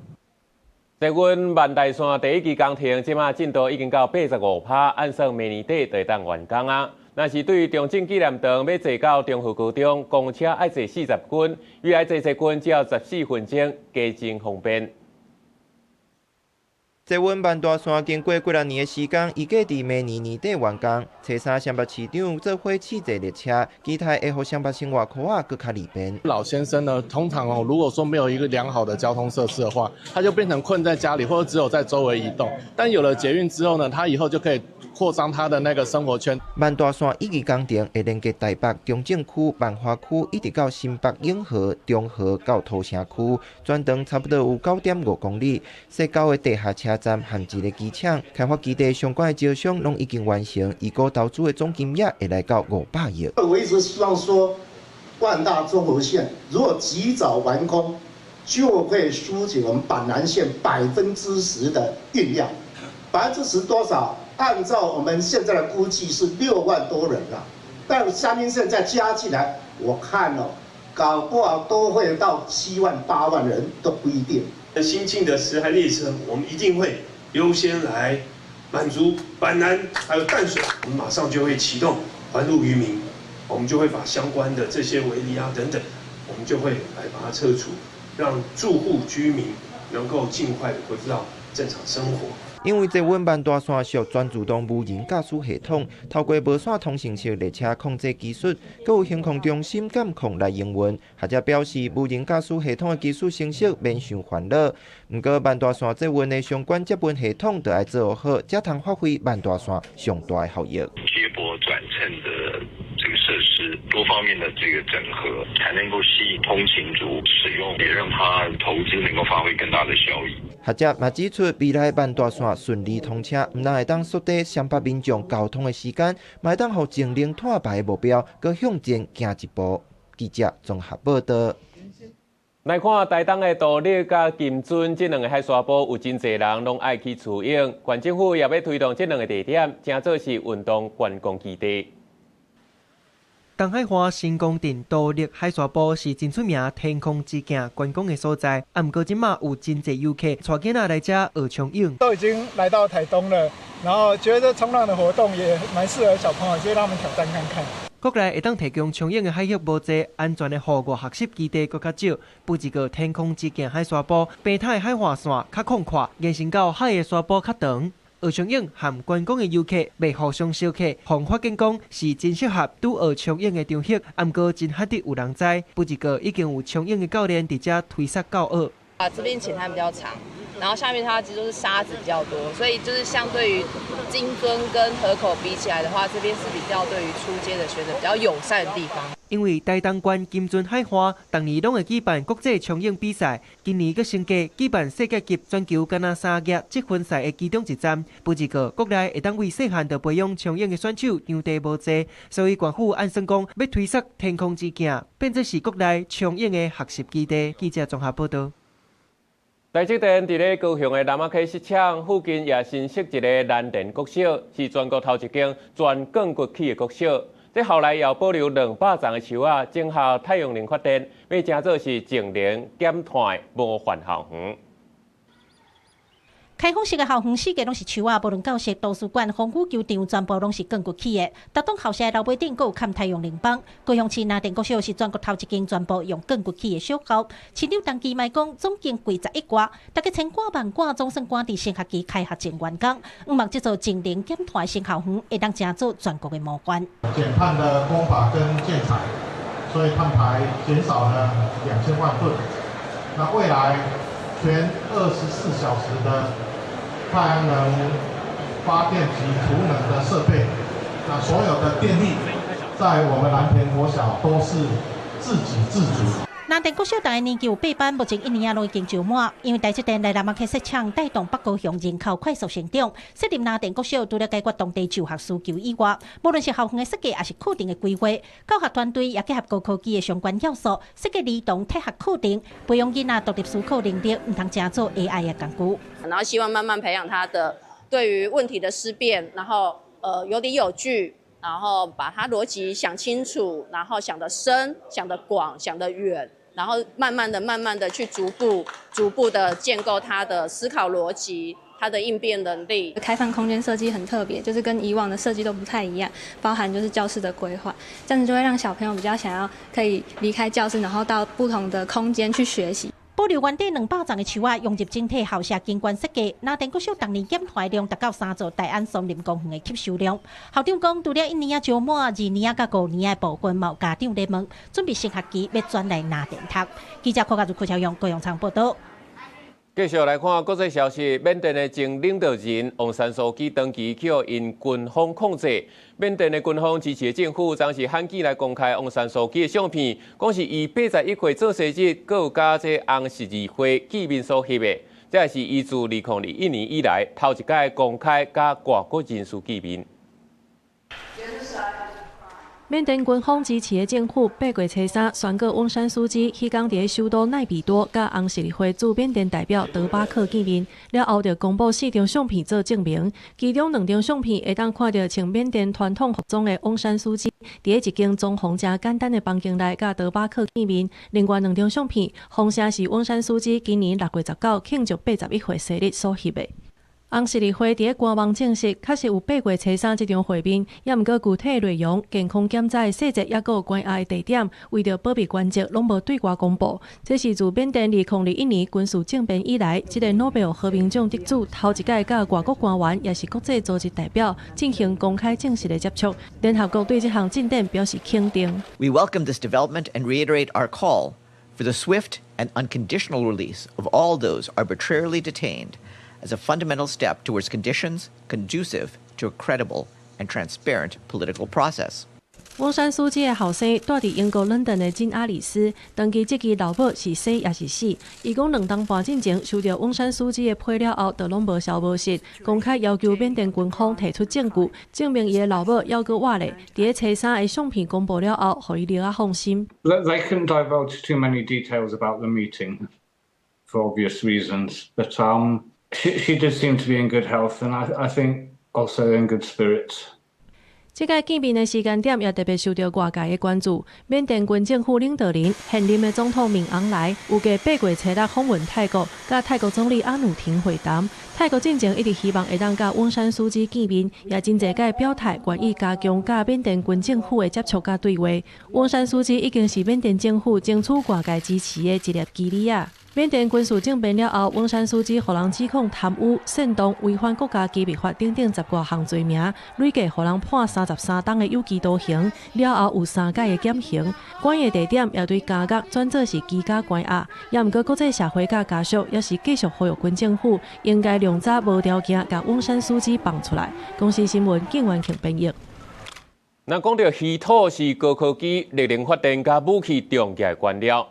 捷運萬大線第一期工程，這馬進度已經到85%，按算明年底就會當完工啊。若是對中正紀念堂欲坐到中和高中，公車愛坐40分，未來坐捷運只要14分鐘，加真方便。捷運萬大線經過幾若年的時間，預計佇明年年底完工。初三雙北市長做伙試坐列車，期待會予雙北生活箍仔閣較利便。老先生呢，通常哦，如果說沒有一個良好的交通設施的話，他就變成困在家裡，或者只有在周圍移動。但有了捷運之後呢，他以後就可以擴張他的那個生活圈。萬大線一期工程會連接台北中正區、萬華區，一直到新北永和、中和到土城區，全長差不多有9.5公里。設九个地下車站和一个機場，開發基地相關的招商攏已經完成，預估投資的總金額會來到500億。我一直希望說，萬大綜合線如果及早完工，就會疏解我們板南線10%的運量，10%多少？按照我們現在的估計是6萬多人了，但三鶯線再加進來，我看哦，搞不好都會到7萬8萬人都不一定。新進的10台列車，我們一定會優先來滿足板南還有淡水，我們馬上就會啟動還路於民，我們就會把相關的這些圍籬啊等等，我們就會來把它撤除，讓住戶居民能夠盡快的恢復到正常生活。因為捷運萬大線屬全自動無人駕駛系統，透過無線通訊式列車控制技術，閣有行控中心監控來營運。學者表示，無人駕駛系統的技術成熟，免傷煩惱。毋過萬大線捷運的相關接運系統，著愛做好，才通發揮萬大線上大的效益。接駁轉乘的這個設施，多方面的這個整合，才能夠吸引通勤族使用，也讓他投資能夠發揮更大的效益。學者嘛指出，未來萬大線順利通車，毋但會當縮短雙北民眾交通的時間，嘛會當予淨零碳排的目標閣向前行一步。記者綜合報導。來看台東的斗六佮金樽這兩个海沙埔，有真濟人攏愛去泅泳。縣政府也欲推動這兩个地點，成做是運動觀光基地。東海岸新光鎮斗六海沙埔是真出名天空之鏡觀光的所在，啊，毋過這馬有真濟遊客帶囡仔來遮學衝泳。都已經來到台東了，然後覺得衝浪的活動也蠻適合小朋友，就讓他們挑戰看看。國內會當提供衝泳的海域無濟，安全的戶外學習基地閣較少。不一個天空之鏡海沙埔，平坦的海岸線較廣闊，延伸到海的沙埔較長。學衝泳和觀光的遊客袂互相相克，黃發建講是真適合拄學衝泳的場域。毋過真罕得有人知，不一個已經有衝泳的教練佇遮推捒教學。啊，這邊淺灘比較長，然後下面它其實都是沙子比較多，所以就是相對於金樽跟河口比起來的話，這邊是比較對於初階的學生比較友善的地方。因為台東縣金樽海岸，逐年攏會舉辦國際衝泳比賽，今年閣升格舉辦世界級全球敢若三業積分賽的其中一站。不過國內會當為細漢就培養衝泳的選手場地無濟，所以縣府按算講欲推捒天空之鏡，變做是國內衝泳的學習基地。記者綜合報導。台積電佇咧高雄的南仔溪設廠附近也新設一个南田國小，是全國頭一間全鋼骨起的國小。這校內也保留200叢的樹仔，整合太陽能發電，欲成做是節能減碳的模範校園。開放式的校園四界攏是樹仔，無論教室、圖書館、風雨球場，全部攏是鋼骨起的。逐棟校舍的樓尾頂閣有崁太陽能板。高雄市南田國小是全國頭一間全部用鋼骨起的小校。市長陳其邁講，總經費10億外，大概千掛萬掛，總算趕佇新學期開學前完工。向望這座節能減碳的新校園，會當成做全國的模範。減碳的工法跟建材，所以碳排減少了2000萬噸。那未來全24小時的太陽能發電及儲能的設備，那所有的電力在我們南田國小都是自給自足。南田國小逐个年級有八班，目前一年仔攏已經招滿，因為台積電來南仔溪設廠，帶動北高雄人口快速成長。設立南田國小，除了解決當地就學需求以外，無論是校園的設計，抑是課程的規劃，教學團隊也結合高科技的相關要素，設計兒童體學課程，培養囡仔獨立思考能力，毋通成做 AI 的工具。然後希望慢慢培養他的對於問題的思辨，然後有理有據。然後把他邏輯想清楚，然後想得深、想得廣、想得遠，然後慢慢的、慢慢的去逐步、逐步的建構他的思考邏輯、他的應變能力。開放空間設計很特別，就是跟以往的設計都不太一樣，包含就是教室的規劃，這樣子就會讓小朋友比較想要可以離開教室，然後到不同的空間去學習。保留原底200叢的樹仔，融入整體校舍景觀設計。南田國小逐年減碳量達到3座大安森林公園的吸收量。校長講，除了一年仔招滿，二年仔佮五年仔的部分，嘛有家長咧問，準備新學期欲轉來南田讀。記者柯家如、柯超勇、高永昌報道。繼續來看國際消息，緬甸的前領導人翁山蘇姬長期予𪜶軍方控制。緬甸的軍方支持的政府，昨是罕見來公開翁山蘇姬的相片，講是伊81歲做生日，閣有佮這紅十字會見面所翕的。這也是伊自2021年以來頭一擺公開佮外國人士見面。緬甸軍方支持的政府8月初3宣告翁山蘇姬彼工佇首都奈比多佮紅十字會駐緬甸代表德巴克見面，了後就公布四張相片做證明，其中兩張相片會當看著穿緬甸傳統服裝的翁山蘇姬佇一間裝潢誠簡單的房間內佮德巴克見面，另外兩張相片，風聲是翁山蘇姬今年6月19慶祝81歲生日所翕的。紅十字會佇官網證實，確實有8月初3這場會面，抑毋過具體內容、健康檢查的細節，抑閣有關押的地點，為著保密原則，攏無對外公布。這是自緬甸2021年軍事政變以來，這个諾貝爾和平獎得主頭一擺佮外國官員，抑是國際組織代表進行公開正式的接觸。聯合國對這項進展表示肯定。 We welcome this development and reiterate our call for the swift and unconditional release of all those arbitrarily detained as a fundamental step towards conditions conducive to a credible and transparent political process. 翁山蘇姬的後生蹛佇英國倫敦的金阿里斯，長期質疑老母是生抑是死。伊講2冬半進前收著翁山蘇姬的批了後，就攏無消無息，公開要求緬甸軍方提出證據，證明伊的老母猶閣活咧。佇咧初三的相片公布了後，予伊著仔放心。 They couldn't divulge too many details about the meeting for obvious reasons, but she did seem to be in good health, and I think also in good spirits. 這個見面的時間點也特別受著外界的關注。緬甸軍政府領導人現任的總統敏昂萊，預計8月初6訪問泰國，佮泰國總理阿努廷會談。泰國進前一直希望會當佮翁山蘇姬見面，也真濟擺表態願意加強佮緬甸軍政府的接觸佮對話。翁山蘇姬已經是緬甸政府爭取外界支持的一粒棋子仔。緬甸軍事政變了後，翁山蘇姬予人指控貪污、煽動、違反國家機密法等等十外項罪名，累計予人判33冬的有期徒刑，了後有三擺的減刑。關的地點也對監獄轉做是居家關押。抑毋過國際社會佮家屬抑是繼續呼籲軍政府應該量早無條件共翁山蘇姬放出來。公視新聞景元慶編譯。那講著稀土是高科技、綠能發電佮武器重要的原料。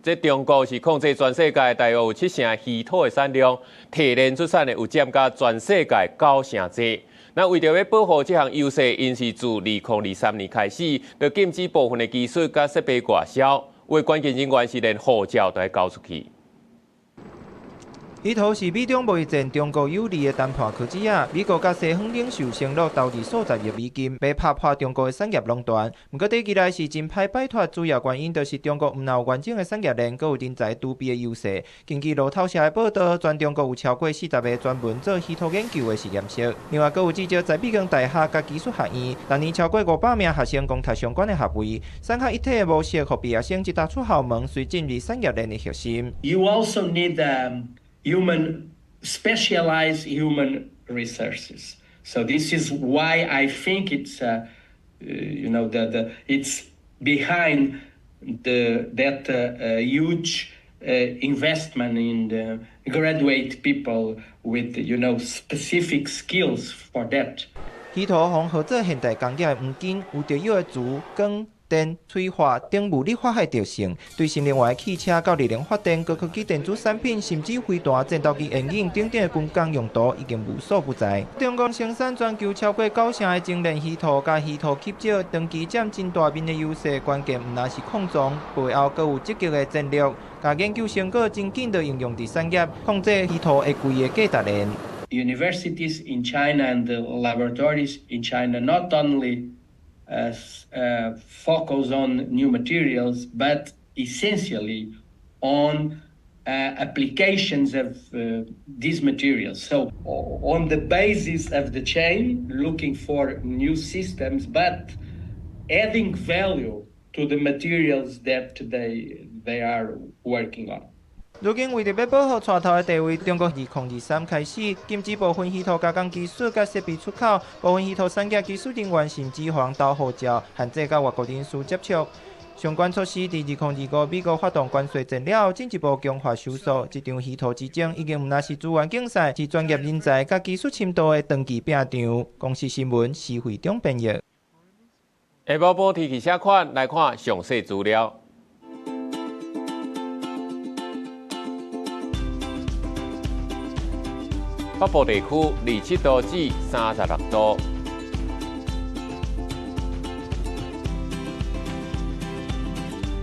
這中國是控制全世界大約有七成稀土的產量，提煉出產的有佔甲全世界九成濟。那為著欲保護這項優勢，𪜶是自2023年開始，就禁止部分的技術佮設備外銷。有的關鍵人員是連護照都愛交出去。稀土是美中貿易戰中國有利的談判棋子仔。美國佮西方領袖承諾投入數十億美金，欲拍破中國的產業壟斷。毋過短期內是真歹擺脫，主要原因就是中國毋但有完整的產業鏈，閣有人才儲備的優勢。根據路透社的報導，全中國有超過40個專門做稀土研究的實驗室。另外，閣有至少10幾間大學佮技術學院，逐年超過500名學生攻讀相關的學位。產學一體的模式，予畢業生一踏出校門，隨進入產業鏈的核心。 You also need human specialized human resources. So this is why I think it's you know the, the it's behind the that huge investment in the graduate people with specific skills for that. 稀土予人號做現代工業的黃金，有特有的磁、光、電、催化等物理化學特性，對新能源汽車到熱能發電、高科技電子產品，甚至飛彈、戰鬥機、電影等等的軍工用途，已經無所不在。中國生產全球超過9成的精煉稀土佮稀土吸石，長期佔真大面的優勢。關鍵毋但是礦藏，背後閣有積極的戰略，共研究成果真緊就應用佇產業，控制稀土的規个價值鏈。 Universities in China and the laboratories in China not only focus on new materials, but essentially on applications of these materials. So, on the basis of the chain, looking for new systems, but adding value to the materials that they are working on. 如今為著欲保護帶頭的地位，中國2023開始禁止部分稀土加工技術佮設備出口，部分稀土產業技術人員甚至予人偷護照，限制佮外國人士接觸。相關措施佇2025美國發動關稅戰了後，進一步強化收縮。這場稀土之爭已經毋但是資源競賽，是專業人才佮技術深度的長期拼場。公視新聞施惠中編譯。下晡報天氣寫款來看詳細資料。北部地區27度至36度，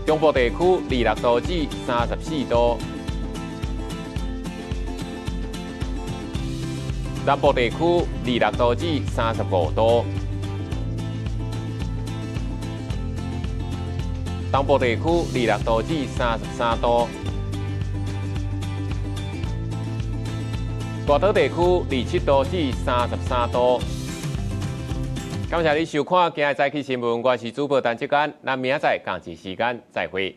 中部地區26度至34度，南部地區26度至35度，東部地區26度至33度。大島地區27度至33度。感謝你收看今日早起新聞，我是主播陳志剛，咱明仔載仝一時間再會。